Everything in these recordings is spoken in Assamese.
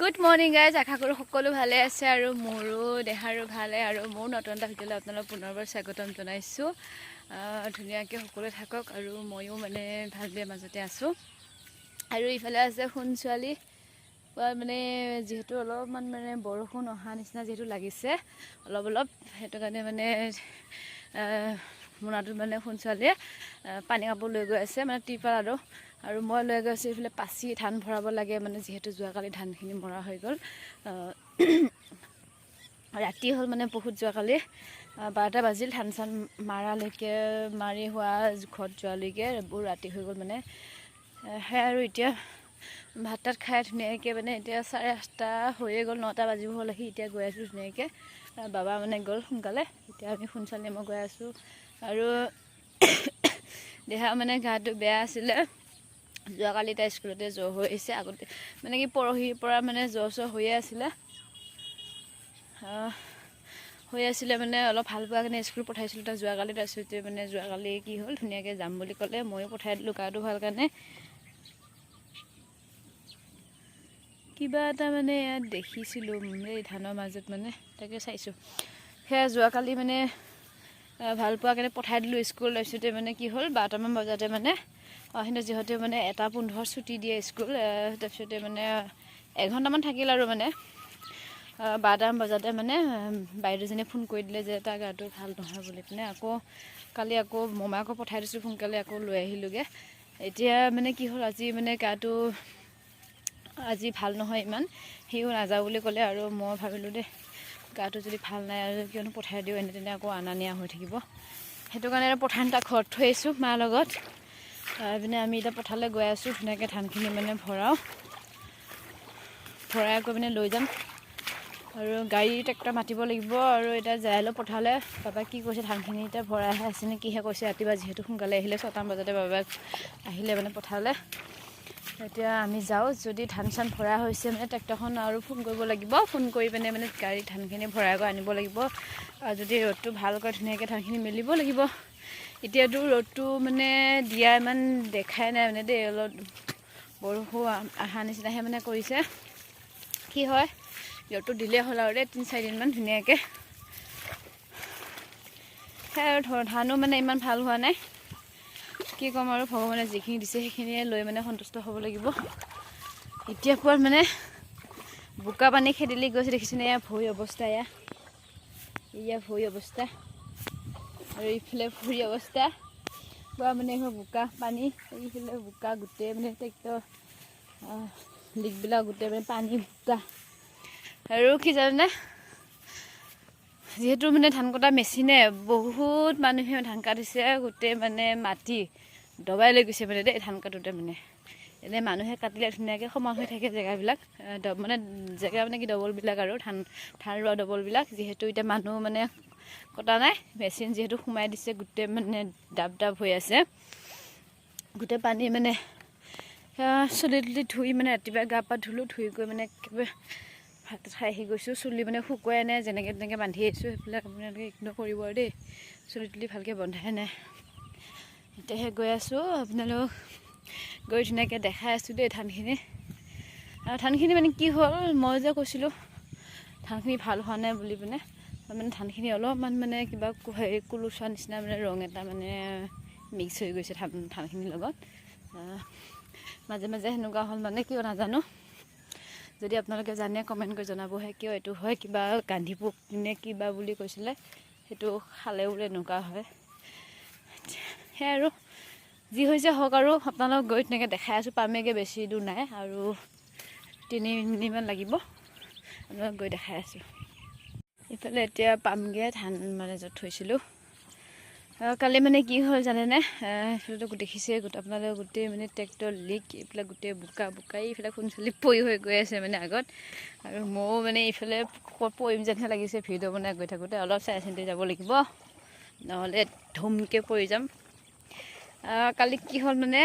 গুড মৰ্ণিং গাইজ, আশা কৰোঁ সকলো ভালে আছে আৰু মোৰো দেহাৰো ভালে। আৰু মোৰ নতুন এটা ভিডিঅ'লৈ আপোনালোক পুনৰবাৰ স্বাগতম জনাইছোঁ। ধুনীয়াকৈ সকলোৱে থাকক আৰু ময়ো মানে ভাল বেয়া মাজতে আছোঁ। আৰু ইফালে আছে সোণ ছোৱালী। মানে যিহেতু অলপমান মানে বৰষুণ অহা নিচিনা যিহেতু লাগিছে অলপ অলপ, সেইটো কাৰণে মানে মোনাটোত মানে সোণ ছোৱালীয়ে পানী কাপোৰ লৈ গৈ আছে, মানে ত্ৰিপাল। আৰু মই লৈ গৈ আছোঁ এইফালে পাচি, ধান ভৰাব লাগে। মানে যিহেতু যোৱাকালি ধানখিনি মৰা হৈ গ'ল, ৰাতি হ'ল মানে বহুত। যোৱাকালি 12টা বাজিল ধান চান মাৰালৈকে, মাৰি হোৱা ঘৰত যোৱালৈকে বহুত ৰাতি হৈ গ'ল মানে। সেয়াই আৰু এতিয়া ভাত তাত খাই ধুনীয়াকৈ মানে এতিয়া 8:30 হৈয়ে গ'ল, 9টা বাজিব হ'ল আহি। এতিয়া গৈ আছোঁ ধুনীয়াকৈ। বাবা মানে গ'ল সোনকালে, এতিয়া আমি সোনকালে মই গৈ আছোঁ। আৰু দেহা মানে গাটো বেয়া আছিলে যোৱাকালি, তাই স্কুলতে জ্বৰ হৈ আহিছে। আগতে মানে কি পৰহিৰ পৰা মানে জ্বৰ চৰ হৈয়ে আছিলে, হৈ আছিলে। মানে অলপ ভাল পোৱা কাৰণে স্কুল পঠাইছিলোঁ তাক যোৱাকালি। তাৰপিছতে মানে যোৱাকালি কি হ'ল, ধুনীয়াকৈ যাম বুলি ক'লে, ময়ো পঠাই দিলোঁ গাটো ভাল কাৰণে। কিবা এটা মানে ইয়াত দেখিছিলোঁ এই ধানৰ মাজত, মানে তাকে চাইছোঁ। সেয়া যোৱাকালি মানে ভাল পোৱা কাৰণে পঠাই দিলোঁ স্কুল। তাৰপিছতে মানে কি হ'ল, 12টামান বজাতে মানে সিহঁতে যিহেতু মানে 1:15 ছুটি দিয়ে স্কুল, তাৰপিছতে মানে এঘণ্টামান থাকিল আৰু মানে 12টামান বজাতে মানে বাইদেউজনীয়ে ফোন কৰি দিলে যে তাৰ গাটো ভাল নহয় বুলি পিনে। আকৌ কালি আকৌ মমাকো পঠাই দিছোঁ সোনকালে, আকৌ লৈ আহিলোঁগৈ। এতিয়া মানে কি হ'ল, আজি মানে গাটো আজি ভাল নহয় ইমান, সিও নাযাওঁ বুলি ক'লে। আৰু মই ভাবিলোঁ দেই, গাটো যদি ভাল নাই আৰু কিয়নো পঠাই দিওঁ, এনে তেনে আকৌ অনা নিয়া হৈ থাকিব। সেইটো কাৰণে আৰু পঠান তাক ঘৰত থৈ আহিছোঁ মাৰ লগত। পিনে আমি এতিয়া পথাৰলৈ গৈ আছোঁ। ধুনীয়াকৈ ধানখিনি মানে ভৰাওঁ, ভৰাই গৈ মানে লৈ যাম আৰু গাড়ী ট্ৰেক্টৰ মাতিব লাগিব। আৰু এতিয়া যাই লওঁ পথাৰলৈ। বাবাই কি কৈছে, ধানখিনি এতিয়া ভৰাইহে আছে নে কিহে কৈছে। ৰাতিপুৱা যিহেতু সোনকালে আহিলে, 6টামান বজাতে বাবাই আহিলে মানে পথাৰলৈ। এতিয়া আমি যাওঁ, যদি ধান চান ভৰা হৈছে মানে ট্ৰেক্টৰখন আৰু ফোন কৰিব লাগিব। ফোন কৰি পিনে মানে গাড়ীত ধানখিনি ভৰাই গৈ আনিব লাগিব। আৰু যদি ৰ'দটো ভাল কৰে, ধুনীয়াকৈ ধানখিনি মেলিব লাগিব। এতিয়াতো ৰ'দটো মানে দিয়া ইমান দেখাই নাই মানে দেই, অলপ বৰষুণ অহা নিচিনাহে মানে কৰিছে। কি হয়, ৰ'দটো দিলেই হ'ল আৰু দেই 3-4 দিনমান ধুনীয়াকৈ। সেয়াই আৰু ধানো মানে ইমান ভাল হোৱা নাই। কি ক'ম আৰু, ভগৱানে যিখিনি দিছে সেইখিনিয়ে লৈ মানে সন্তুষ্ট হ'ব লাগিব। এতিয়া পোৱাত মানে বোকা পানী খেদিলি গৈছে, দেখিছেনে? এয়া ভৰি অৱস্থা, এয়া এয়া ভৰি অৱস্থা আৰু ইফালে ভৰি অৱস্থা পূৰা মানে এইখন বোকা পানী, এইফালে বোকা গোটেই, মানে ট্ৰেক্টৰ লিকবিলাক গোটেই মানে পানী বোকা। আৰু কি জানেনে, যিহেতু মানে ধান কটা মেচিনে বহুত মানুহে ধান কাটিছে, গোটেই মানে মাটি দবাই লৈ গৈছে মানে দেই ধান কাটোতে। মানে এনেই মানুহে কাটিলে ধুনীয়াকৈ সমান হৈ থাকে জেগাবিলাক, মানে জেগা মানে কি ডবলবিলাক আৰু ধান ধান ৰোৱা ডবলবিলাক। যিহেতু এতিয়া মানুহ মানে কটা নাই, মেচিন যিহেতু সোমাই দিছে, গোটেই মানে ডাব ডাব হৈ আছে গোটেই পানী। মানে চুলি তুলি ধুই মানে ৰাতিপুৱা গা পা ধুলোঁ, ধুই গৈ মানে একেবাৰে ভাত খাই আহি গৈছোঁ। চুলি মানে শুকুৱাই নাই, যেনেকৈ তেনেকৈ বান্ধি আহিছোঁ। সেইবিলাক আপোনালোকে ইগন'ৰ কৰিব আৰু দেই, চুলি তুলি ভালকৈ বন্ধাই নাই। এতিয়াহে গৈ আছোঁ, আপোনালোক গৈ ধুনীয়াকৈ দেখাই আছোঁ দেই ধানখিনি। আৰু ধানখিনি মানে কি হ'ল, মই যে কৈছিলোঁ ধানখিনি ভাল হোৱা নাই বুলি পিনে, মানে ধানখিনি অলপমান মানে কিবা হেৰি কুলুচোৱা নিচিনা মানে ৰং এটা মানে মিক্স হৈ গৈছে ধানখিনিৰ লগত। মাজে মাজে সেনেকুৱা হ'ল মানে, কিয় নাজানো। যদি আপোনালোকে জানে, কমেণ্ট কৰি জনাবহে কিয় এইটো হয়। কিবা গান্ধী পোক নে কিবা বুলি কৈছিলে, সেইটো খালেও বোলে এনেকুৱা হয়। সেয়াই আৰু যি হৈছে হওক আৰু আপোনালোক গৈ তেনেকৈ দেখাই আছোঁ। পামেগৈ, বেছি দূৰ নাই আৰু, 3 মিনিটমান লাগিব। আপোনালোক গৈ দেখাই আছোঁ। ইফালে এতিয়া পামগৈ ধান মানে য'ত থৈছিলোঁ। কালি মানে কি হ'ল জানেনে? এইফালেতো দেখিছে আপোনালোকে, গোটেই মানে ট্ৰেক্টৰ লিক, এইবিলাক গোটেই বোকা বোকা। এইফালে সোণচলি পৰি হৈ গৈ আছে মানে আগত, আৰু ময়ো মানে এইফালে ক'ত পৰিম যেনহে লাগিছে ভিডিঅ' বনাই গৈ থাকোঁতে। অলপ চাই চিন্তি যাব লাগিব, নহ'লে ধুমকৈ পৰি যাম। কালি কি হ'ল মানে,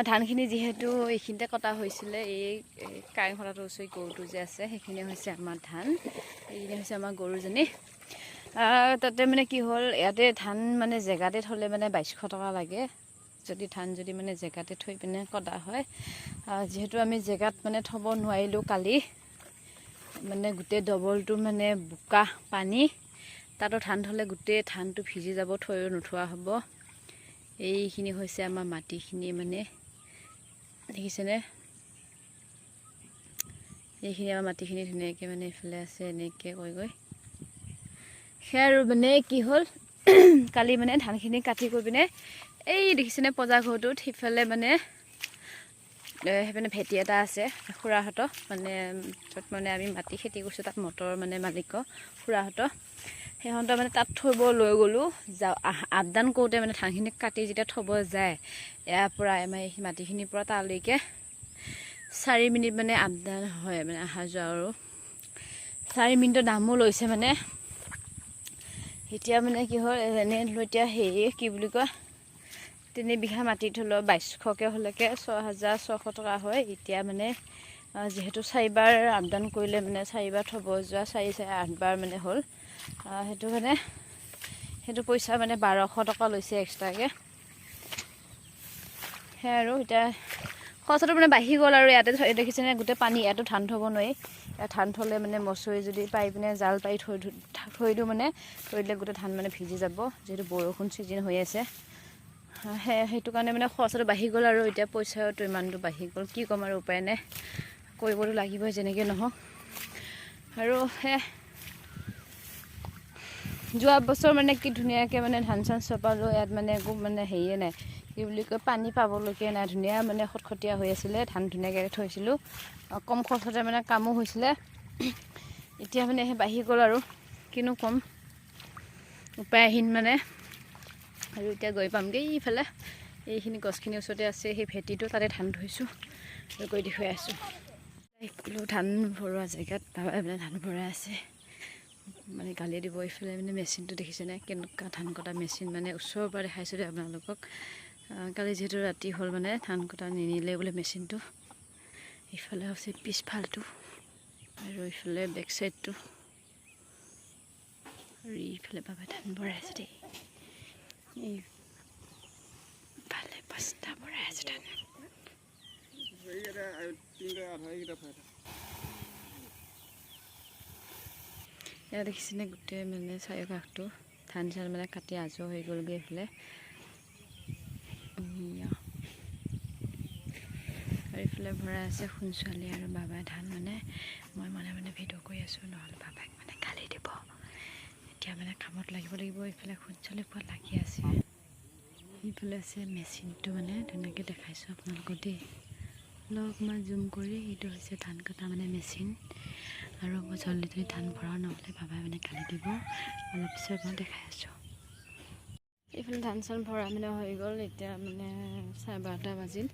ধানখিনি যিহেতু এইখিনিতে কটা হৈছিলে, এই কাৰেং খুঁটাটোৰ ওচৰত গৰুটো যে আছে, সেইখিনি হৈছে আমাৰ ধান, এইখিনি হৈছে আমাৰ গৰুজনী। তাতে মানে কি হ'ল, ইয়াতে ধান মানে জেগাতে থ'লে মানে 2200 টকা লাগে। যদি ধান যদি মানে জেগাতে থৈ পিনে কটা হয়। যিহেতু আমি জেগাত মানে থ'ব নোৱাৰিলোঁ কালি, মানে গোটেই ডবলটো মানে বোকা পানী, তাতো ধান থ'লে গোটেই ধানটো ভিজি যাব, থৈও নোথোৱা হ'ব। এইখিনি হৈছে আমাৰ মাটিখিনি মানে দেখিছেনে, এইখিনি আমাৰ মাটিখিনি ধুনীয়াকৈ মানে এইফালে আছে এনেকৈ কৈ গৈ। সেয়া আৰু মানে কি হ'ল, কালি মানে ধানখিনি কাটি কৰি পিনে এই দেখিছেনে পজা ঘৰটোত সিফালে মানে সেইপিনে ভেটি এটা আছে খুৰাহঁতৰ, মানে য'ত মানে আমি মাটি খেতি কৰিছোঁ তাত মটৰ মানে মালিকৰ খুৰাহঁতৰ, সিহঁতৰ মানে তাত থ'ব লৈ গ'লোঁ। যাওঁ আপদান কৰোঁতে মানে ধানখিনি কাটি যেতিয়া থ'ব যায়, ইয়াৰ পৰা আমাৰ এই মাটিখিনিৰ পৰা তালৈকে 4 মিনিট মানে আপদান হয়, মানে অহা যোৱা আৰু 4 মিনিটৰ দামো লৈছে মানে। এতিয়া মানে কি হ'ল, এনে এতিয়া হেৰি কি বুলি কয়, 3 বিঘা মাটিত হ'লেও 2200কৈ হ'লেকে 6600 টকা হয়। এতিয়া মানে যিহেতু 4বাৰ আপদান কৰিলে মানে 4বাৰ থ'ব যোৱা 4 4 8বাৰ মানে হ'ল, সেইটো কাৰণে সেইটো পইচা মানে 1200 টকা লৈছে এক্সট্ৰাকৈ। সেয়াই আৰু এতিয়া খৰচাটো মানে বাঢ়ি গ'ল। আৰু ইয়াতে দেখিছেনে গোটেই পানী, ইয়াতো ধান থ'ব নোৱাৰি। ইয়াত ধান থ'লে মানে মচৰি যদি পাৰি পিনে জাল পাৰি থৈ দিওঁ, মানে থৈ দিলে গোটেই ধান মানে ভিজি যাব, যিহেতু বৰষুণ ছিজন হৈ আছে। সেইটো কাৰণে মানে খৰচাটো বাঢ়ি গ'ল আৰু এতিয়া পইচাটো ইমানটো বাঢ়ি গ'ল, কি ক'ম আৰু উপায় নাই, কৰিবতো লাগিবই যেনেকৈ নহওক। আৰু সেয়া যোৱা বছৰ মানে কি ধুনীয়াকৈ মানে ধান চান চপালোঁ, ইয়াত মানে একো মানে হেৰিয়ে নাই, কি বুলি কয়, পানী পাবলৈকে নাই, ধুনীয়া মানে খটখটীয়া হৈ আছিলে, ধান ধুনীয়াকৈ থৈছিলোঁ, কম খৰচতে মানে কামো হৈছিলে। এতিয়া মানে সেই বাঢ়ি গ'ল আৰু কিনো ক'ম, উপায়হীন মানে। আৰু এতিয়া গৈ পামগৈ এইফালে, এইখিনি গছখিনিৰ ওচৰতে আছে সেই ভেটিটো, তাতে ধান থৈছোঁ আৰু গৈ দেখুৱাই আছোঁ। ধান ভৰোৱা জেগাত বাবাই মানে ধান ভৰাই আছে, মানে গালি দিব। এইফালে মানে মেচিনটো দেখিছেনে, কেনেকুৱা ধান কটা মেচিন, মানে ওচৰৰ পৰা দেখাইছোঁ দেই আপোনালোকক। কালি যিহেতু ৰাতি হ'ল মানে ধান কটা নিনিলে বোলে মেচিনটো। ইফালে হৈছে পিছফালটো আৰু ইফালে বেক চাইডটো, আৰু ইফালে বাবাই ধান ভৰাই আছে দেই, এইফালে বস্তা ভৰাই আছে ধান। ইয়াত দেখিছেনে গোটেই মানে চাৰিওকাষটো ধান চান মানে কাটি আজৰি হৈ গ'লগৈ এইফালে। আৰু এইফালে ভৰাই আছে সোণছোৱালী আৰু বাবাই ধান, মানে মই মনে মনে ভিডিঅ' কৰি আছোঁ, নহ'লে বাবাক মানে গালি দিব। এতিয়া মানে কামত লাগিব লাগিব। এইফালে সোণছোৱালী পুৰা লাগি আছে। এইফালে আছে মেচিনটো, মানে ধুনীয়াকৈ দেখাইছোঁ আপোনালোকক দেই, অলপমান জুম কৰি। এইটো হৈছে ধান কটা মানে মেচিন। আৰু মই জল্দি জল্দি ধান ভৰাওঁ, নহ'লে বাবাই মানে গালি দিব। অলপ পিছত মই দেখাই আছোঁ। এইফালে ধান চান ভৰা মানে হৈ গ'ল। এতিয়া মানে 12:30 বাজিল।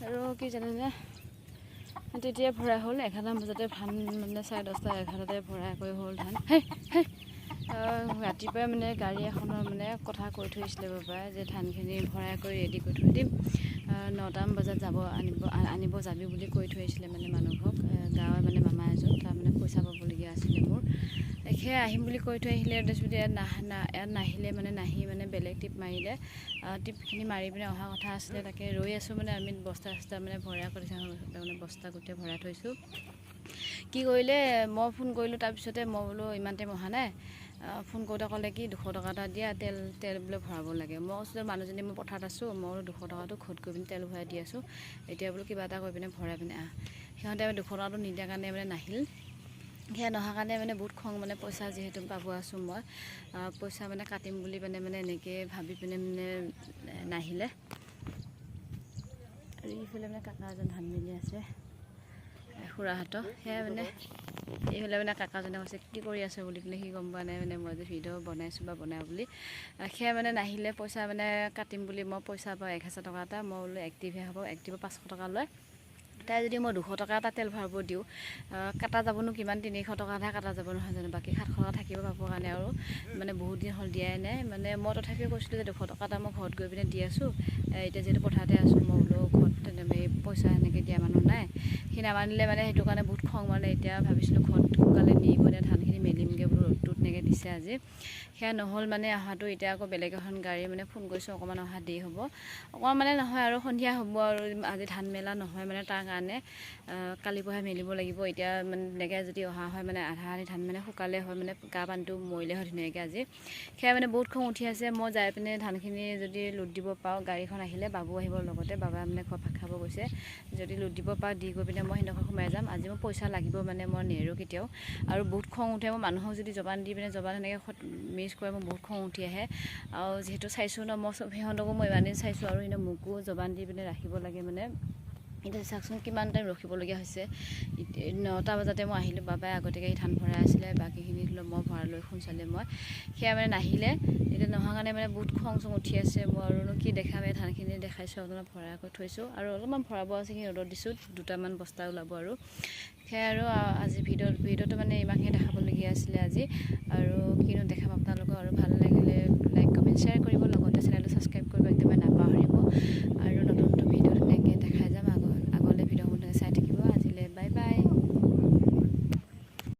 আৰু কি জানেনে, তেতিয়া ভৰা হ'ল 11 বজাতে ধান, মানে 10:30 11টাতে ভৰাই কৰি হ'ল ধান। হেই হেই ৰাতিপুৱাই মানে গাড়ী এখনৰ মানে কথা কৈ থৈছিলে বাবাই যে ধানখিনি ভৰাই কৰি ৰেডি কৰি থৈ দিম, 9টামান বজাত যাব আনিব যাবি বুলি কৈ থৈছিলে মানে মানুহক, গাঁৱৰ মানে মামা এজন, তাৰ মানে পইচা পাবলগীয়া আছিলে মোৰ। সেয়া আহিম বুলি কৈ থৈ আহিলে। তাৰপিছত ইয়াত ইয়াত নাহিলে মানে নাহি মানে বেলেগ টিপ মাৰিলে, টিপখিনি মাৰি পিনে অহা কথা আছিলে, তাকে ৰৈ আছোঁ মানে আমি বস্তা চস্তা মানে ভৰাই কৰি মানে বস্তা গোটেই ভৰাই থৈছোঁ। কি কৰিলে, মই ফোন কৰিলোঁ, তাৰপিছতে মই বোলো ইমান টাইম অহা নাই, ফোন কৰোঁতে ক'লে কি 200 টকা এটা দিয়া, তেল বোলে ভৰাব লাগে। মই কৈছোঁ যে মানুহজনী মই পথাৰত আছোঁ, মই বোলো 200 টকাটো ঘৰত গৈ পিনে তেল ভৰাই দি আছোঁ, এতিয়া বোলো কিবা এটা কৰি পিনে ভৰাই পিনে আহ। সিহঁতে 200 টকাটো নিদিয়াৰ কাৰণে মানে নাহিল। সেয়া নহা কাৰণে মানে বহুত খং, মানে পইচা যিহেতু পাব আছোঁ মই, পইচা মানে কাটিম বুলি মানে মানে এনেকৈ ভাবি পিনে মানে নাহিলে। আৰু ইফালে মানে কাকা এজন ধান মেলি আছে খুৰাহঁতৰ। সেয়া মানে এইফালে মানে কাকাজনে কৈছে কি কৰি আছে বুলি পিনে, সি গম পোৱা নাই মানে মই যে ভিডিঅ' বনাইছোঁ বা বনাওঁ বুলি। সেয়া মানে নাহিলে পইচা মানে কাটিম বুলি, মই পইচা পাওঁ 1000 টকা এটা, মই বোলো এক্টিভহে হ'ব, এক্টিভত 500 টকা লয়। তাই যদি মই 200 টকা এটা তেল ভৰাব দিওঁ, কাটা যাবনো কিমান, 300 টকা এটা কাটা যাব নহয় জানো, বাকী 700 টকা থাকিব পাবৰ কাৰণে। আৰু মানে বহুত দিন হ'ল দিয়াই নাই, মানে মই তথাপিও কৈছিলোঁ যে 200 টকা এটা মই ঘৰত গৈ পিনে দি আছোঁ, এতিয়া যিহেতু পথাৰতে আছোঁ, মই বোলো ঘৰত তেনেকৈ পইচা সেনেকৈ দিয়া মানুহ নাই। সি নামানিলে মানে সেইটো কাৰণে বহুত খং, মানে এতিয়া ভাবিছিলোঁ ঘৰত সোনকালে নি পিনে ধানখিনি মেলিমগৈ বোলো, ৰ'দটোত এনেকৈ দিছে আজি। সেয়া নহ'ল মানে অহাটো। এতিয়া আকৌ বেলেগ এখন গাড়ী মানে ফোন কৰিছোঁ, অকণমান অহা দেৰি হ'ব, অকণমান মানে নহয় আৰু সন্ধিয়া হ'ব। আৰু আজি ধান মেলা নহয় মানে, তাৰ কাৰণে কালিৰ পৰাহে মেলিব লাগিব। এতিয়া মানে তেনেকৈ যদি অহা হয় মানে আধা আধি ধান মানে শুকালে হয়, মানে গা পানীটো মৰিলে হয় ধুনীয়াকৈ আজি। সেয়া মানে বহুত খং উঠি আছে। মই যাই পিনে ধানখিনি যদি লোড দিব পাৰোঁ, গাড়ীখন আহিলে বাবু আহিব লগতে, বাবাই মানে ঘৰত ভাত খাব গৈছে, যদি লোড দিব পাৰোঁ দি গৈ পিনে মই সিহঁতৰ সোমাই যাম। আজি মোৰ পইচা লাগিব মানে, মই নেৰোঁ কেতিয়াও। আৰু বহুত খং উঠে মোৰ, মানুহক যদি জবান দি পিনে জবান সেনেকৈ মিছ কৰে, মোৰ বহুত খং উঠি আহে। আৰু যিহেতু চাইছোঁ ন মই চব, সিহঁতকো মই ইমান দিন চাইছোঁ আৰু সিহঁতে মোকো জবান দি পিনে ৰাখিব লাগে মানে। এতিয়া চাওকচোন কিমান টাইম ৰখিবলগীয়া হৈছে। 9টা বজাতে মই আহিলোঁ, বাবাই আগতীয়াকৈ ধান ভৰাই আছিলে, বাকীখিনি ধৰি লওক মই ভৰাই লৈ সোনকালে মই সেয়া মানে নাহিলে। এতিয়া নোহোৱা কাৰণে মানে বহুত খং চং উঠি আছে মোৰ। আৰুনো কি দেখাম, এই ধানখিনি দেখাইছোঁ অলপ, ভৰাই কৰি থৈছোঁ আৰু অলপমান ভৰাব আছে, সেইখিনি ৰ'দত দিছোঁ, দুটামান বস্তা ওলাব আৰু সেয়াই। আৰু আজি ভিডিঅ'টো মানে ইমানখিনি দেখাবলগীয়া আছিলে আজি, আৰু কিনো দেখাম আপোনালোকক। আৰু ভাল লাগিলে লাইক, কমেণ্ট, শ্বেয়াৰ কৰিব, লগতে চেনেলটো ছাবস্ক্ৰাইব কৰিব একদমেই নাপাহৰিব। আৰু নতুন